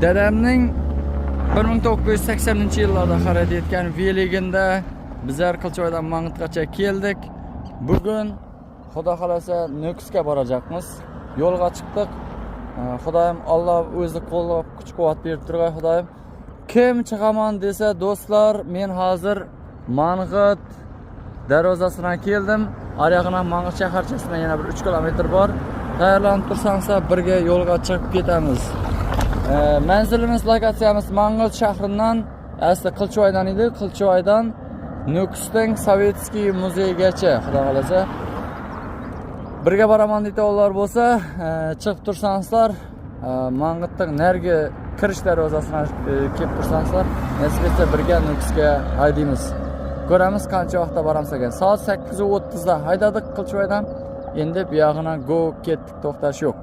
Dadamning 1980-yillarda xarid etgan veligida bizlar Qilchivoydan Mang'itgacha keldik. Bugun Xudo xolasa Nukusga borajaqmiz. Yo'lga chiqdik. Xudoyim, Alloh o'zi qo'llab, kuch quvvat berib turg'ay, Xudoyim. Kim chiqaman desa, do'stlar, men hozir Mang'it darvozasidan keldim. Aryog'idan Mang'it shaharchasidan yana bir 3 kilometr bor. Tayyorlanib tursangizlar, birga yo'lga chiqib ketamiz. Manzilimiz, lokatsiyamiz Mang'it shahridan, asli Qilchivoydan edi. Qilchivoydan Nukusning Советский muzeyigacha, Xudo xolasa. Birga boraman deydiganlar bo'lsa, chiqib tursangizlar, Mang'itning narigi kirish darvozasidan kelib tursangizlar, nasib etsa birga Nukusga haydaymiz. Ko'ramiz, qancha vaqtda boramiz ekan. Soat 8:30 da haydadik Qilchivoydan. Endi bu yog'ina go ketdik, to'xtash yo'q.